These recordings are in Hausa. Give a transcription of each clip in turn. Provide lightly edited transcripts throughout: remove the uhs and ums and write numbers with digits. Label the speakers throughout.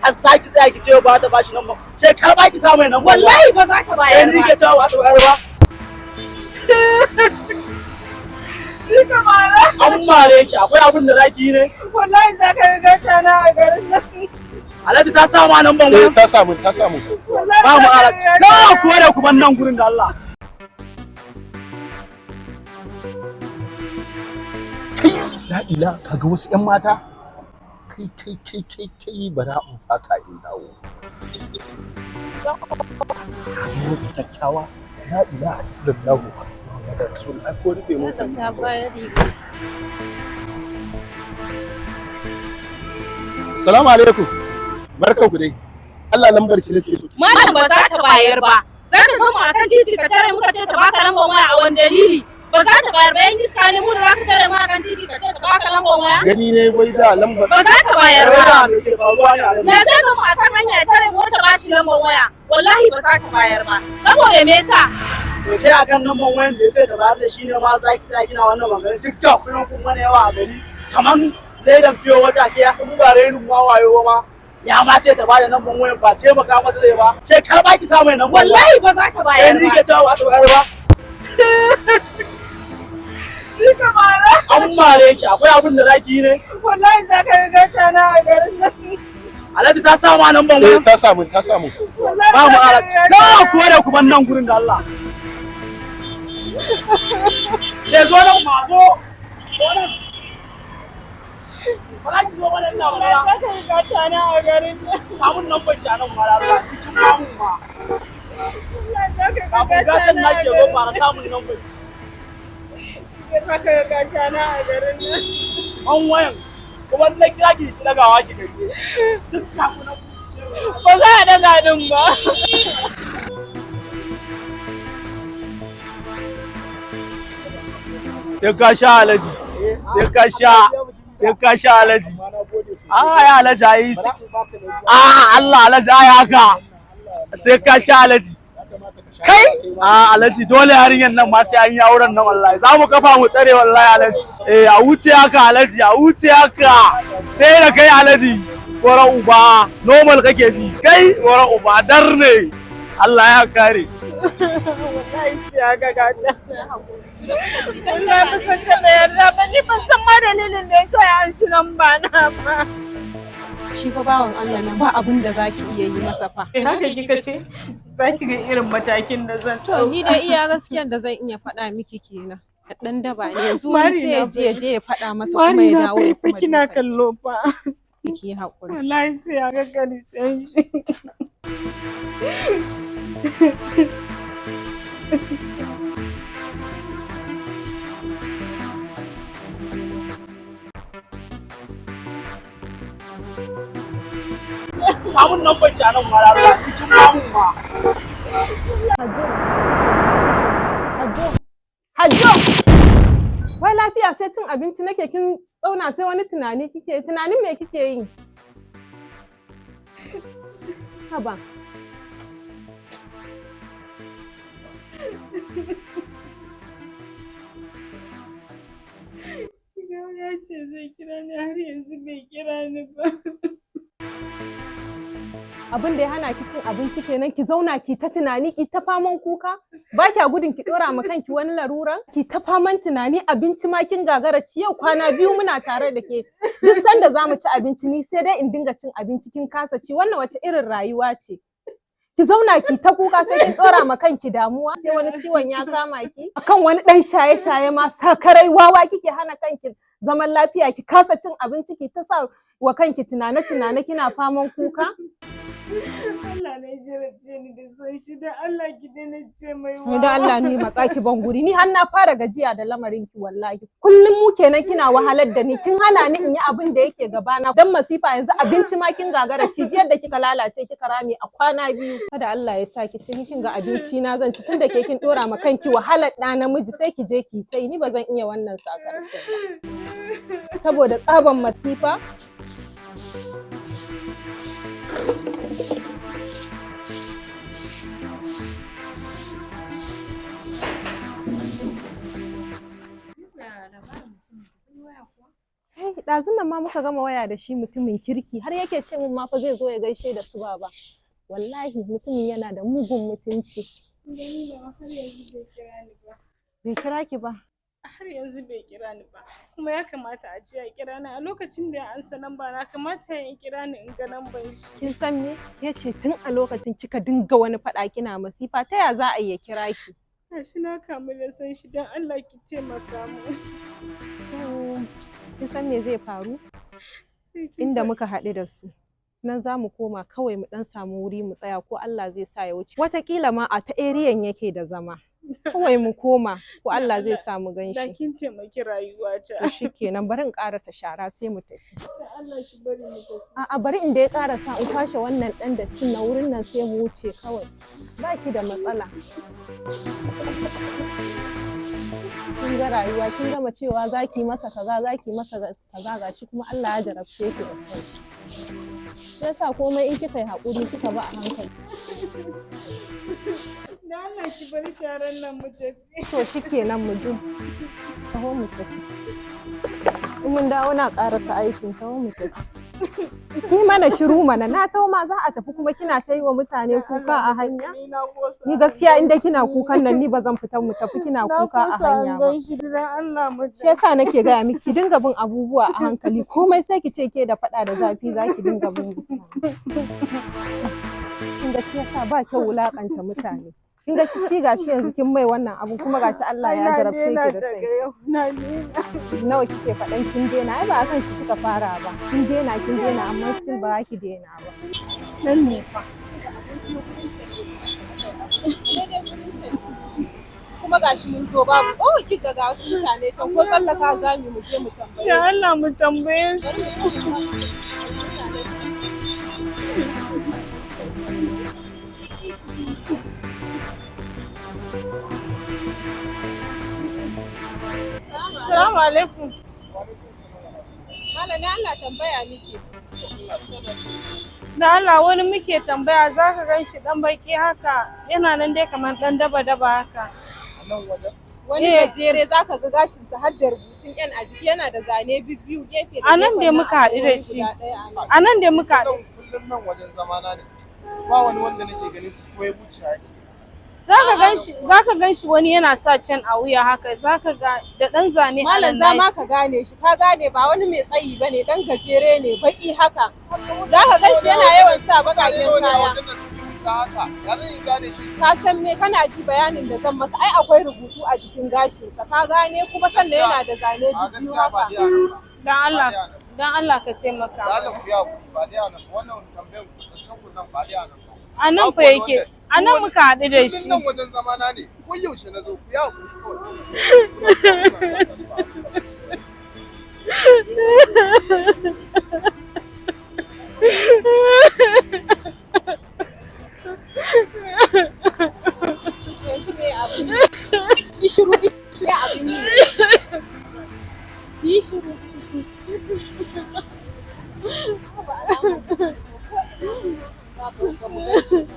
Speaker 1: Har saki tsaya ki ce ba ta bashi nan ba. Ke karba ki samu nan.
Speaker 2: Wallahi ba za ka bayar
Speaker 1: ni
Speaker 2: ba.
Speaker 1: ke cewa ba ta bayar ba.
Speaker 2: Ni ka mara.
Speaker 1: An mare ki, akwai abin da zaki yi ne?
Speaker 2: Wallahi za ka ga gata na a garin nan.
Speaker 1: Alhaji, ta samu nan ban
Speaker 3: Eh,
Speaker 1: wayan.
Speaker 3: ta samu, ta samu.
Speaker 2: Wallahi
Speaker 1: Ba mu
Speaker 2: za ka
Speaker 1: ara.
Speaker 2: ga gata
Speaker 1: Na
Speaker 2: na.
Speaker 1: kuwa da ku ban nan gurin da Allah.
Speaker 3: Kai, la ila, kaga wasu 'yan mata. Kai, kai, kai, kai, kai, bara in faka in dawo. Kyakkyawa, la ilaha illallah Muhammadu Rasulullah, ko rufe mun
Speaker 4: Ta bayar riga.
Speaker 3: Assalamu alaikum. Barkan ku dai. Allah, lambar ki nake so.
Speaker 2: Malam, ba za ta bayar ba. Za ka gama akan titi ka tare muka ce ta baka lambar waya, a wani dalili? Ba za ta bayar ba, yan iska ne mu da za ka tare mu akan titi ka ce ta baka lambar waya?
Speaker 3: Gani ne wai da lambar.
Speaker 2: Ba za ta bayar ba.
Speaker 1: Me ke faruwa ne, Alhaji?
Speaker 2: Ya zai gama akan hanya ya tare mu ta bashi lambar waya? Wallahi ba za ta bayar ba. Saboda me yasa?
Speaker 1: To ke, akan nan ban wayan da ya ce ta bayar da shi ne ma zaki sa kina wannan magana? Duk da kullun kun mana yawa a gari kaman ledan fiyo wata. Ke, ya in ba renin ma wayo ba ma, ya ma ce ta bada nan ban wayan, ba ce maka mata zai ba. Ke karba ki samu nan.
Speaker 2: Wallahi ba za ta bayar
Speaker 1: ni
Speaker 2: ba.
Speaker 1: ke cewa ba ta bayar ba.
Speaker 2: Ni ka mara.
Speaker 1: An mare ki, akwai abin da zaki yi ne?
Speaker 2: Wallahi za ka ga gata na a garin nan.
Speaker 1: Alhaji, ta samu nan ban
Speaker 3: Eh,
Speaker 1: wayan.
Speaker 3: ta samu, ta samu.
Speaker 2: Wallahi
Speaker 1: Ba mu
Speaker 2: za ka
Speaker 1: ara.
Speaker 2: ga
Speaker 1: Na
Speaker 2: gata na.
Speaker 1: kuwa da ku ban nan gurin da Allah. Ke, zo nan ma, zo. Zo nan. Ba za ki zo ba nan na
Speaker 2: Wallahi
Speaker 1: ba.
Speaker 2: za ka ga gata na a garin nan.
Speaker 1: Samun nan ban nan ma da Allah. Kin ba mu ma.
Speaker 2: Wallahi za ka ga
Speaker 1: Kafin
Speaker 2: gata
Speaker 1: gatan
Speaker 2: na
Speaker 1: na
Speaker 2: a
Speaker 1: ke zo,
Speaker 2: garin
Speaker 1: fara samun nan ban.
Speaker 2: nan. Za ka ga gata na a garin nan.
Speaker 1: An wayan. Kuma na kira ki ki dagawa ki kai. Duk kafin nan.
Speaker 2: Ba za a daga din ba.
Speaker 1: Sai ka sha, Alhaji. Sai ka sha. Sai ka sha, Alhaji. Ah, ya Alhaji ayi. Ah, Allah, Alhaji ai haka. Sai ka sha, Alhaji. Kai! Ah, Alhaji, dole yarinyar nan ma sai an yi auren nan wallahi. Za mu kafa mu tsare wallahi, Alhaji. Eh, a wuce haka, Alhaji, a wuce haka. Sai da kai, Alhaji. Gora uba, normal kake ji. Kai, gora uba, dar ne. Allah ya kare.
Speaker 2: Wallahi sai ya ga gata. Wallahi ba san taɓa yarda ba, ni ban san ma dalilin da yasa ya anshi lamba na ba.
Speaker 4: Shi fa bawan Allah nan, ba abin da zaki iya yi masa fa.
Speaker 2: Haka kika ce za ki ga irin matakin da zan
Speaker 4: To ni dai iya gaskiyan da zan iya faɗa miki kenan. Dan daba ne, yanzu wani
Speaker 2: Mari
Speaker 4: sai ya
Speaker 2: na
Speaker 4: je ya
Speaker 2: fa-
Speaker 4: je ya faɗa masa kuma
Speaker 2: Mari
Speaker 4: ya
Speaker 2: na
Speaker 4: dawo ya
Speaker 2: fa
Speaker 4: kuma
Speaker 2: kina
Speaker 4: dukan ki.
Speaker 2: kallo fa.
Speaker 4: Ki yi haƙuri.
Speaker 2: Wallahi sai ya ga karshen shi.
Speaker 1: Samun nan ban nan ma da Allah. Kin ba mu ma.
Speaker 4: Hajjo. Hajjo. Hajjo! Wai lafiya, sai cin abinci nake kin tsauna sai wani tunani kike, tunanin me kike yi? Haba.
Speaker 2: Ya ce zai kira ni, har yanzu bai kira ni ba.
Speaker 4: Abin da ya hana ki cin abinci kenan, ki zauna ki ta tunani, ki ta faman kuka, ba kya gudun ki dora ma kanki wani laruran, ki ta faman tunani, abinci ma kin gagara ci. Yau kwana 2 muna tare da ke, duk sanda zamu ci abinci ni sai dai in dinga cin abinci, kin kasa ci. Wannan wace irin rayuwa ce? Ki zauna ki ta kuka, sai kin dora ma kanki damuwa, sai wani ciwon ya kama ki akan wani dan shaye-shaye ma. Sakarai wawa, kike hana kanki zaman lafiya, ki kasa cin abinci, ki ta sa wa kanki tunane-tunane, kina faman kuka.
Speaker 2: Allah ne jarabce ni da son shi, da Allah ki daina ce mai
Speaker 4: Ni da Allah, ni matsa ki ban guri, ni har na fara gajiya da lamarin ki wallahi. Kullum mu kenan, kina wahalar da ni, kin hana ni in yi abin da yake gabana dan masifa. Yanzu abinci ma kin gagara ci, jiyar da kika lalace kika rame a kwana 2. Kada Allah ya sa ki ci, ni kin ga abinci na zan ci, tunda ke kin dora ma kanki wahalar ɗa namiji, sai ki je ki kai. Ni ba zan iya wannan sakarcin ba saboda tsaban masifa. Ɗazun nan ma muka gama waya da shi, mutumin kirki, har yake ce mun ma fa zai zo ya gaishe da su baba. Wallahi mutumin yana da mugun mutunci.
Speaker 5: Gani ba, har yanzu bai kira ni ba.
Speaker 4: Bai kira ki ba?
Speaker 5: Har yanzu bai kira ni ba. Kuma ya kamata a ce ya kira ni a lokacin da ya ansa lamba na, kamata ya kira ni in ga lamban shi.
Speaker 4: Kin san me? Ya ce tun a lokacin kika dinga wani faɗa kina masifa, ta ya za a iya kira ki?
Speaker 5: Gashi na kamu da san shi, don Allah ki taimaka mu.
Speaker 4: To, kin san me zai faru?
Speaker 5: Sai kin
Speaker 4: Inda
Speaker 5: faɗi.
Speaker 4: muka haɗu da su, nan za mu koma kawai mu ɗan samu wuri mu tsaya, ko Allah zai sa ya wuce. Wataƙila ma a ta eriyan yake da zama. Kawai mu koma, ko Allah zai sa mu gan
Speaker 5: Da
Speaker 4: shi.
Speaker 5: kin taimaki rayuwata.
Speaker 4: To shikenan, bari in ƙarasa shara sai mu tafi.
Speaker 5: Da Allah ki bari mu tafi.
Speaker 4: A'a, bari in dai ƙarasa in kwashe wannan ɗan dattin na wurin nan sai mu wuce kawai. Ba ki da matsala. Kin ga rayuwa, kin gama cewa za ki masa kaza, za ki masa kaza, gashi kuma Allah ya jarabce ki da son shi. Shi yasa komai in kika yi haƙuri kika ba a hankali.
Speaker 5: Da Allah ki bari sharan nan mu tafi.
Speaker 4: To shikenan, mu je. Taho mu tafi. In mun dawo na ƙarasa aikin, taho mu tafi. Ki mana shiru mana, na taho ma za a tafi kuma kina ta yi wa mutane kuka a hanya.
Speaker 5: Ni na kosa.
Speaker 4: Ni gaskiya inda kina kukan nan, ni ba zan fita mu tafi kina
Speaker 5: Na
Speaker 4: kuka a
Speaker 5: kosa
Speaker 4: hanya
Speaker 5: an
Speaker 4: ba.
Speaker 5: gan shi, don Allah mu
Speaker 4: Shi yasa nake gaya miki ki dinga bin abubuwa a hankali, komai sai ki ce ke da faɗa da zafi za ki dinga bin mutane. Kin ga shi yasa ba kyau wulakanta mutane. Kin ga shi gashi yanzu kin mai wannan abu, kuma gashi Allah ya jarabce ki da son shi.
Speaker 5: Na daina.
Speaker 4: Nawa kike faɗan kin daina, ai ba akan shi kika fara ba. Kin daina, kin daina, amma still ba za ki daina ba.
Speaker 5: Nan ne fa.
Speaker 4: Kuma gashi mun zo babu. Oh, kika ga wasu mutane can, ko tsallaka za mu je mu tambaye.
Speaker 5: Da Allah mu tambaye su. Assalamu alaikum.
Speaker 4: Malami, Allah tambaya miki.
Speaker 5: Da Allah wani muke tambaya, za ka gan shi ɗan baki haka, yana nan dai kamar ɗan daba-daba haka.
Speaker 4: Wani
Speaker 5: Eh.
Speaker 4: gajere, za ka ga gashinsa har da rubutun yan a jiki, yana da zane biyu gefe da
Speaker 5: A nan
Speaker 4: gefen
Speaker 5: dai muka haɗu da
Speaker 4: akwai
Speaker 5: shi.
Speaker 4: guda ɗaya a nan.
Speaker 5: A nan dai muka haɗu.
Speaker 6: Nan kullum nan wajen zamana ne, ba wani wanda nake ganin su ko ya wuce haka.
Speaker 5: Za ka gan shi wani yana sa can a wuya haka, za ka ga da ɗan zane a
Speaker 4: Malam,
Speaker 5: nan
Speaker 4: za ma
Speaker 5: nashi.
Speaker 4: ka gane shi, ka gane ba wani mai tsayi ba ne, ɗan gajere ne, baƙi haka. Za ka gan shi yana yawan sa
Speaker 6: Mutane
Speaker 4: baƙaƙen
Speaker 6: nawa ne a
Speaker 4: kaya.
Speaker 6: wajen nan suke wuce haka, ya zan yi gane shi?
Speaker 4: Ka san me, kana ji bayanin da zan maka, ai akwai rubutu a jikin gashinsa, ka gane, kuma sannan yana da zane
Speaker 6: A
Speaker 4: biyu
Speaker 6: gaskiya ba
Speaker 4: haka.
Speaker 6: dai a nan ba.
Speaker 5: Dan Allah,
Speaker 6: Ba dai a nan.
Speaker 5: dan Allah ka taimaka.
Speaker 6: Da Allah ku ya ku, ba dai a nan ba. Wannan tambayar ku zancen ku nan ba dai a nan ba.
Speaker 5: A nan
Speaker 6: Babu
Speaker 5: fa
Speaker 6: wani
Speaker 5: yake,
Speaker 6: wanda-
Speaker 5: a nan muka haɗu da
Speaker 6: Kullum
Speaker 5: shi.
Speaker 6: nan wajen zamana ne, ko yaushe na zo, ku ya ku kawai.
Speaker 4: Yanzu me abin yi? Yi shiru, yi shiru, abin yi. Yi shiru. Babu alamar ko ina ba mu gan shi ba.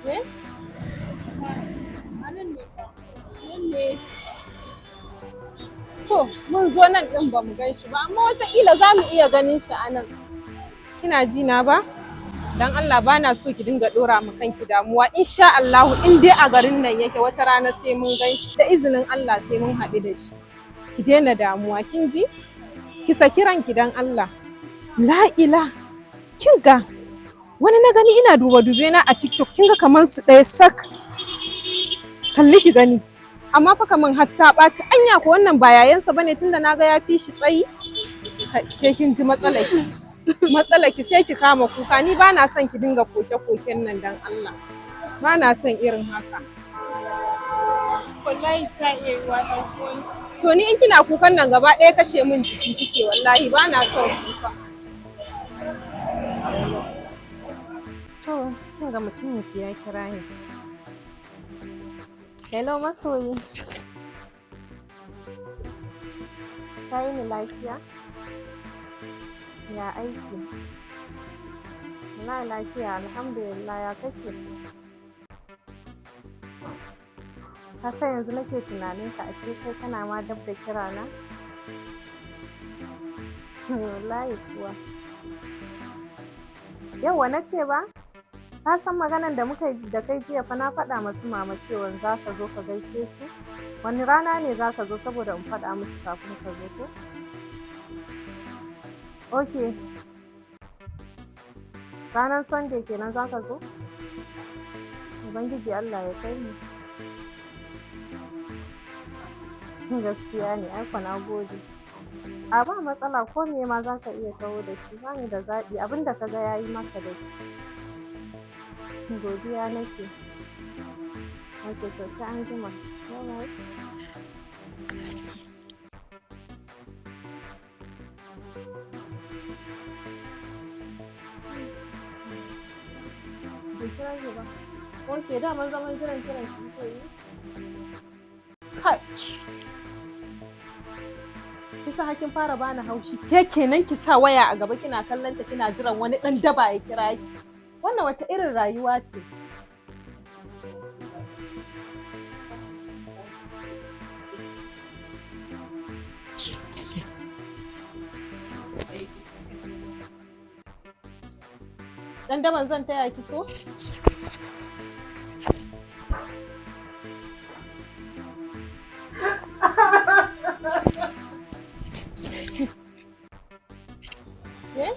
Speaker 4: Ne?
Speaker 5: A nan ne fa. Nan ne.
Speaker 4: To, mun zo nan ɗin ba mu gan shi ba, amma wataƙila za mu iya ganin shi a nan. Kina ji na ba? Dan Allah ba na so ki dinga ɗora ma kanki damuwa. Insha Allahu in dai a garin nan yake, wata rana sai mun gan shi. Da izinin Allah sai mun haɗu da shi. Ki daina damuwa, kin ji? Ki saki ranki dan Allah. La ila. Kin ga wani na gani ina duba dube na a TikTok, kin ga kaman su ɗaya sak. Kalli ki gani. Amma fa kaman har ta ɓaci, anya ko wannan ba yayansa bane, tunda na ga ya fi shi tsayi. Ke kin ji matsalar ki, matsalar ki sai ki kama kuka. Ni ba na son ki dinga koke-koken nan, dan Allah ba na son irin haka.
Speaker 5: Wallahi ta iya yiwa ɗan uwan shi.
Speaker 4: To ni in kina kukan nan gaba ɗaya kashe min jiki kike, wallahi ba na son kuka. To kin ga mutumin ki ya kira ni. Hello masoyi. Ka yi ni lafiya? Ya aiki? Na lafiya, alhamdulillah, ya kake? Ka san yanzu nake tunanin ka, ashe kai kana ma dab da kira na? Wallahi kuwa. Yauwa na ce ba? Ka san maganan da muka yi da kai jiya fa, na faɗa masu mama cewa za ka zo ka gaishe su? Wani rana ne za ka zo, saboda in faɗa musu kafin ka zo ko? Ok. Ranar Sunday kenan za ka zo? Ubangiji Allah ya kai mu. Gaskiya ne, ai kwa na gode. A ba matsala, ko me ma za ka iya taho da shi, ba ni da zaɓi, abin da ka ga ya yi maka da shi. Godiya nake. Ok, to sai an jima. Bye bye. Bai kira ki ba. Ok, daman zaman jiran kiran shi kike yi? Kai. Kisa hakin fara bani haushi. Ke kenan ki sa waya a gaba kina kallon ta, kina jiran wani dan daba ya kira ki. Wannan wace irin rayuwa ce? Dan daban zan taya ki so? Eh?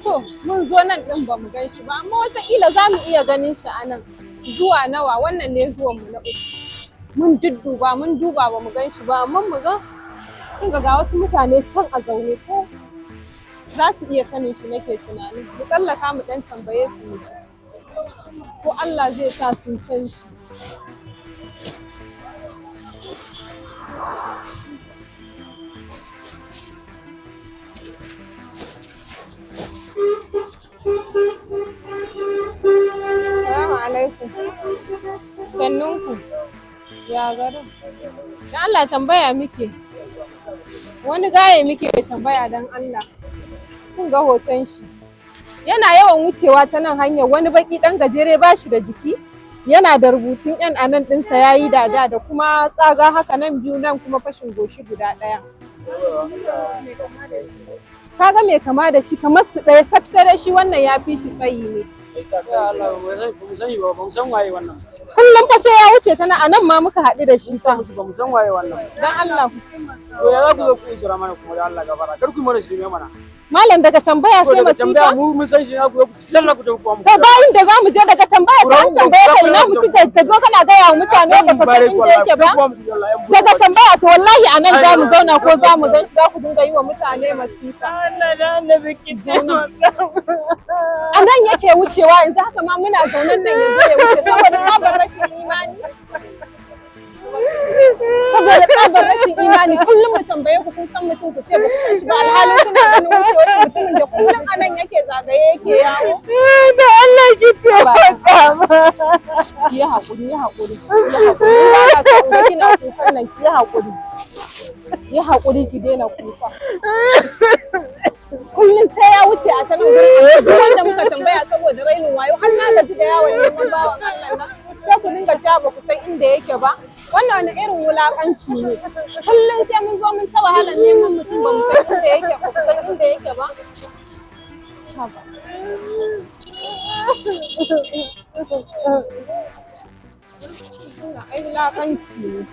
Speaker 4: To, mun zo nan ɗin ba mu gan shi ba, amma wataƙila za mu iya ganin shi a nan. Zuwa nawa, wannan ne zuwan mu na uku. Mun dudduba, mun duba ba mu gan shi ba, amma mu ga kun ga wasu mutane can a zaune, ko za su iya sanin shi nake tunani. Mu tsallaka mu ɗan tambaye su mu ji. Ko Allah zai sa sun san shi. Salamu alaikum. Sannunku. Ya garin. Dan Allah tambaya muke. Wani gaye muke tambaya dan Allah. Kun ga hoton shi. Yana yawan wucewa ta nan hanyar, wani baki dan gajere, ba shi da jiki. Yana da rubutun yan anan ɗinsa, ya yi dada da kuma tsaga haka nan biyu nan, kuma fashin goshi guda ɗaya. Kaga mai kama da shi, kamar su ɗaya sak, sai dai shi wannan ya fi shi tsayi ne.
Speaker 1: Allah, ba mu sani ba, ba mu san waye wannan.
Speaker 4: Kullum fa sai ya wuce ta nan, a nan ma muka haɗu da shi fa.
Speaker 1: Ba mu san waye wannan.
Speaker 4: Dan Allah.
Speaker 1: To ya za ku zo ku isra mana kuma? Da Allah gafara. Kar ku yi mana shirme mana.
Speaker 4: Malam, daga tambaya
Speaker 1: Ko
Speaker 4: sai
Speaker 1: daga tambaya
Speaker 4: masifa.
Speaker 1: mu mun san shi na ku zo ku lalla ku tafi kuma mu.
Speaker 4: Ka bayin da zamu je, daga tambaya sai an tambaye ka ina mutum, ka zo kana gaya wa mutane baka san inda yake ba. Daga tambaya, to wallahi a nan za mu zauna, ko za mu gan shi, za ku dinga yi wa mutane masifa.
Speaker 5: Allah da annabi ki taimaka.
Speaker 4: A nan yake wucewa, yanzu haka ma muna zaunen nan yanzu ya wuce, saboda tsabar rashin imani. Saboda tsabar rashin imani, kullum mu tambaye ku kun san mutum, ku ce ba ku san shi ba, alhalin kuna ganin wucewar shi, mutumin da kullum a nan yake zagaye yake yawo.
Speaker 5: Da Allah ki taimaka.
Speaker 4: Ki yi haƙuri, yi haƙuri, yi haƙuri. Ba na so in ga kina kukan nan, ki yi haƙuri. Yi haƙuri, ki daina kuka. Kullum sai ya wuce a ta nan gurin, duk wanda muka tambaya, saboda rainin wayo, har na gaji da yawon neman bawan Allah nan. Sai ku dinga cewa ba ku san inda yake ba. Wannan wani irin wulaƙanci ne? Kullum sai mun zo mun ta wahalar neman mutum, ba mu san inda yake ba, ku san inda yake ba. Haba. Wannan ai wulaƙanci ne.